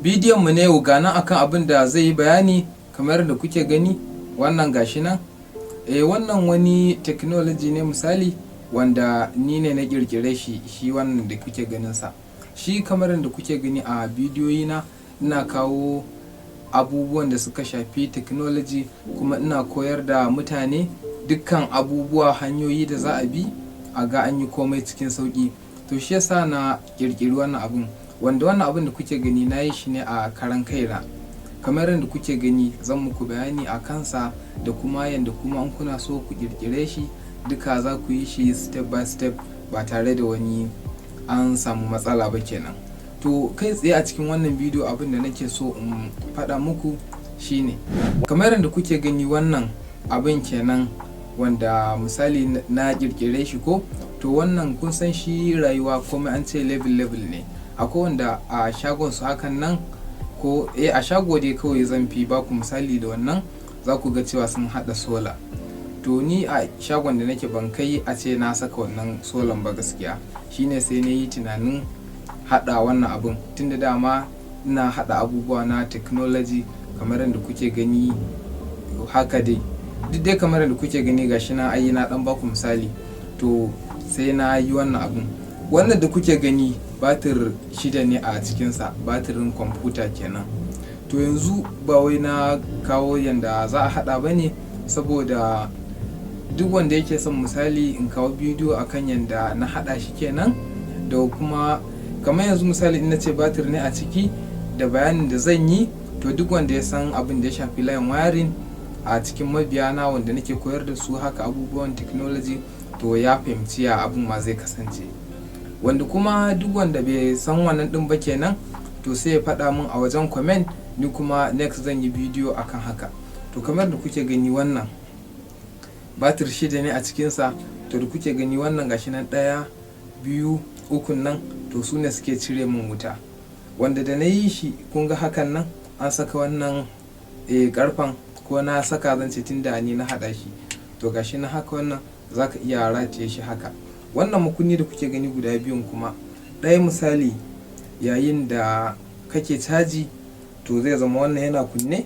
Bidiyon mu na yau ga nan akan abin da zai yi bayani. Kamar da kuke gani, wannan gashi nan, wannan wani technology ne misali wanda ni ne na kirkire shi. Shi wannan da kuke ganin sa, shi kamar da kuke gani a bidiyoyi na, ina kawo abubuwan da suka shafi technology, kuma ina koyar da mutane dukkan abubuwa, hanyoyi da za a bi a ga an yi komai cikin sauƙi. To, shi yasa na ƙirƙiri wannan abun, wanda wannan abun da kuke gani na yi shi ne a karan kaina. Kamar yadda kuke gani, zan muku bayani a kansa da kuma yadda kuma in kuna so ku ƙirƙire shi, duka za ku yi shi step by step ba tare da wani an samu matsala ba kenan. To, kai tsaye a cikin wannan bidiyo, abin da nake so in faɗa muku shine, kamar yadda kuke gani, wannan abin kenan wanda misali na ƙirƙire shi ko. To, wannan kun san shi rayuwa komai an ce level level ne. Akwai wanda a shagon su hakan nan, ko a shago dai kawai zan fi baku misali da wannan, za ku ga cewa sun haɗa solar. To, ni a shagon da nake ban kai a ce na saka wannan solan ba gaskiya. Shine sai na yi tunanin haɗa wannan abun, tunda dama ina haɗa abubuwa na technology kamar yadda kuke gani haka dai. Duk dai kamar yadda kuke gani, gashi na ayi na dan baku misali. To, sai na yi wannan abun. Wannan da kuke gani batir 6 ne a cikinsa, batirin kwamfuta kenan. To, yanzu ba wai na kawo yanda za a haɗa ba ne, saboda duk wanda yake son misali in kawo bidiyo akan yanda na haɗa shi kenan, da kuma kamar yanzu misali in na ce batir ne a ciki da bayanin da zan yi, to duk wanda ya san abin da ya shafi layin wiring a cikin mabiyana wanda nake koyar da su haka abubuwan technology, to ya fahimci ya abin ma zai kasance. Wanda kuma duk wanda bai san wannan din ba kenan, to sai ya faɗa min a wajen comment, ni kuma next zan yi bidiyo akan haka. To, kamar da kuke gani, wannan batir 6 ne a cikinsa. To, da kuke gani wannan gashi nan, ɗaya, biyu, ukun nan, to su ne suke cire min wuta. Wanda da na yi shi, kun ga hakan nan an saka wannan karfan, ko na saka zan ce, tunda ni na haɗa shi. To, gashi na haka, wannan za ka iya rataye shi haka. Wannan makunni da kuke gani guda biyun kuma, ɗaya misali yayin da kake caji, to zai zama wannan yana kunne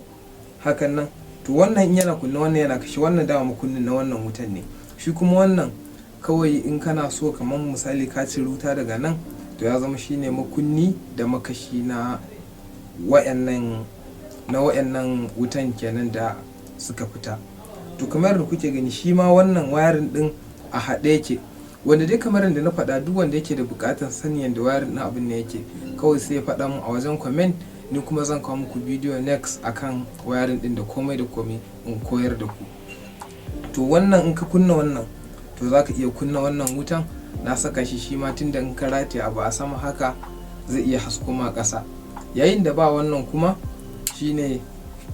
hakan nan. To, wannan in yana kunne, wannan yana kashe. Wannan dama makunnin na wannan wutan ne. Shi kuma wannan kawai in kana so kamar misali ka cire wuta daga nan, to ya zama shine makunni da makashi na wayannan wutan kenan da suka fita. To, kamar da kuke gani, shi ma wannan wiring din a haɗe yake. Wanda dai kamar da na faɗa, duk wanda yake da buƙatar sanin yadda wiring ɗin abin ne yake, kawai sai ya faɗa mun a wajen comment, ni kuma zan kawo muku bidiyo next akan wiring din da komai da komai in koyar da ku. To, wannan in ka kunna wannan, to za ka iya kunna wannan wutan. Na saka shi shi ma tunda in ka rataye abu a sama haka, zai iya hasko ma ƙasa. Yayin da ba wannan kuma, shine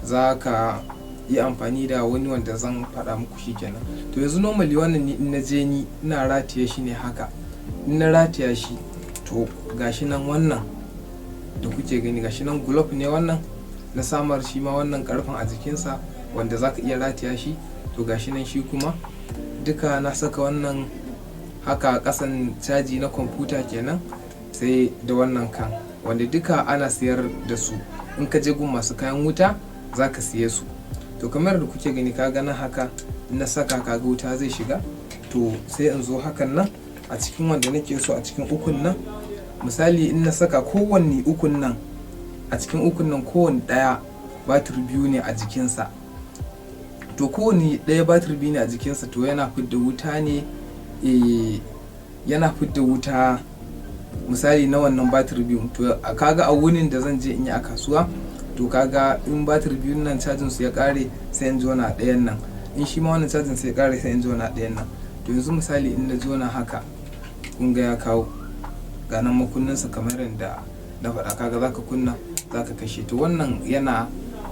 za ka yi amfani da wani wanda zan faɗa muku shi kenan. To, yanzu normally wannan ni in na je ni ina rataye shi ne haka. In na rataya shi, to gashi nan, wannan da kuke gani gashi nan globe ne. Wannan na samar shi ma wannan karfin a jikinsa wanda za ka iya rataya shi. To, gashi nan shi kuma duka na saka wannan haka kasan caji na kwamfuta kenan, sai da wannan kan, wanda duka ana siyar da su. In ka je gun masu kayan wuta za ka siye su. To, kamar da kuke gani, ka gana haka na saka, kaga wuta zai shiga. To, sai in zo hakan nan a cikin wanda nake so a cikin ukun nan. Misali in na saka kowanne ukun nan, a cikin ukun nan kowanne ɗaya batir 2 ne a jikinsa. To, kowanne ɗaya batir 2 ne a jikinsa, to yana fidda wuta ne, yana fidda wuta misali na wannan batir 2. To, kaga a wunin da zan je in yi a kasuwa, to kaga in batir 2n nan cajin su ya kare, sai in jona ɗayan nan. In shi ma wannan cajin su ya kare, sai in jona ɗayan nan. To, yanzu misali in na jona haka, kun ga ya kawo ga nan makunninsa kamar yadda na faɗa. Kaga zaka kunna, zaka kashe. To, wannan yana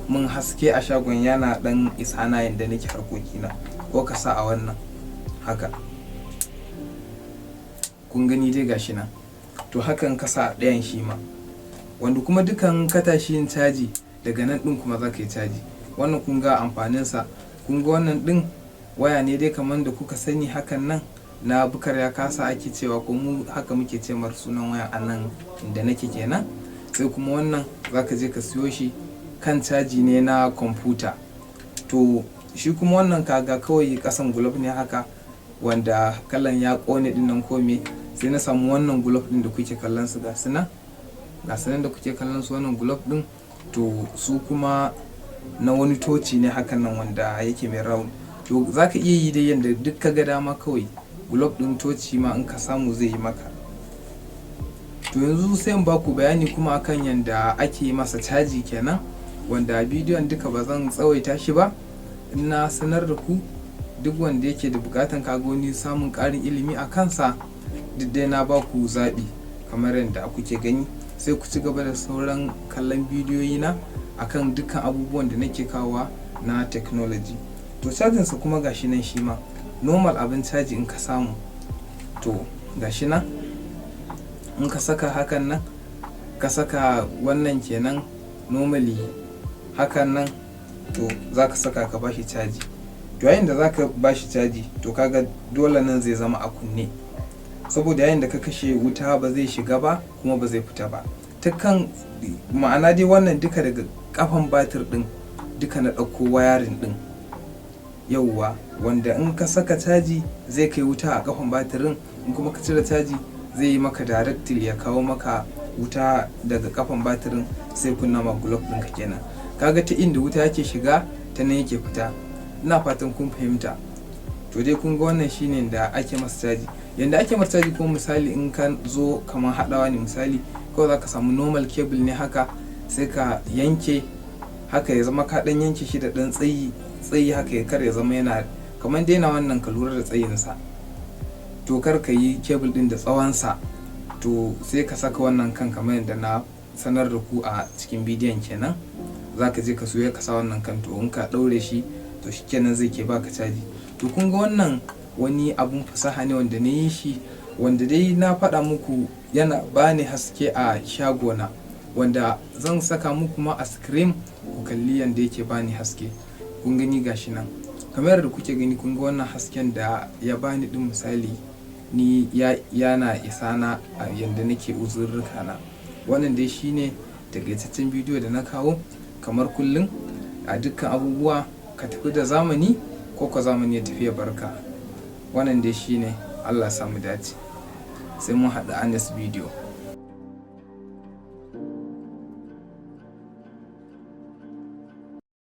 mun haske a shagon, yana ɗan isa na yanda nake harkokina, ko ka sa a wannan haka. Kun gani dai gashi nan. To, hakan ka sa ɗayan shi ma, wanda kuma dukan ka tashi yin caji daga nan ɗin kuma za ka yi caji. Wannan kun ga amfaninsa. Kun ga wannan ɗin waya ne dai kamar da kuka sani hakan nan, na bukar ya kasa ake cewa, ko mu haka muke ce mar sunan waya a nan inda nake kenan. Sai kuma wannan zaka je ka siyo shi, kan caji ne na kwamfuta. To shi kuma wannan kaga kawai kasan gulof ne haka wanda kalan ya kone din nan kome. Sai na samu wannan gulof din da kuke kallon su, ga su nan, ga su nan da kuke kallon su, wannan gulof din. To su kuma na wani toci ne hakan nan wanda yake mai round. To zaka iya yi dai yanda duk ka ga dama, kawai gulof din toci ma in ka samu zai yi maka. To yanzu sai in baku bayani kuma akan yanda ake masa caji kenan, wanda bidiyon duka ba zan tsawaita shi ba. Na sanar da ku, duk wanda yake da bukatan kaga wani samun ƙarin ilimi a kansa, duk dai na baku zaɓi kamar yadda kuke gani. Sai ku ci gaba da sauran kallon bidiyoyi na akan dukkan abubuwan da nake kawowa na technology. To cajinsa kuma gashi nan, shi ma normal abin caji in ka samu. To gashi nan, in ka saka hakan nan, ka saka wannan kenan normally hakan nan, to za ka saka ka bashi caji. To yayin da za ka bashi caji, to kaga dole nan zai zama a kunne, saboda yayin da ka kashe wuta ba zai shiga ba kuma ba zai fita ba ta kan. Ma'ana dai wannan duka daga kafan batir din duka na ɗauko wiring din, yauwa, wanda in ka saka caji zai kai wuta a kafan batirin, in kuma ka cire caji zai yi maka directly ya kawo maka wuta daga kafan batirin, sai kunna ma gulof ɗinka kenan. Kaga ta inda wuta yake shiga, ta nan yake fita. Ina fatan kun fahimta. To dai kun ga wannan shine da ake masa caji, yanda ake masa caji. Kuma misali in ka zo kamar haɗawa ne, misali kawai za ka samu normal cable ne haka, sai ka yanke haka, ya zama ka ɗan yanke shi da ɗan tsayi tsayi haka, ya kar ya zama yana kamar daina wannan, ka lura da tsayinsa. To kar ka yi cable ɗin da tsawonsa. To sai ka saka wannan kan kamar yadda na sanar da ku a cikin bidiyon kenan. Za ka je ka siyo ka sa wannan kan. To in ka ɗaure shi, to shikenan zai ke baka caji. To kun ga wannan wani abun fasaha ne wanda na yi shi, wanda dai na faɗa muku yana bani haske a shagona, wanda zan saka muku ma a screen ku kalli yanda yake bani haske. Kun gani, gashi nan kamar yadda kuke gani. Kun ga wannan hasken da ya bani din, misali ni yana isa na a yanda nake uzurruka na. Wannan dai shine takaitaccen bidiyo da na kawo. Kamar kullum a dukkan abubuwa, ka tafi da zamani ko ka zamani ya tafi ya barka. Wannan dai shine. Allah samu dace, sai mun haɗu a next video.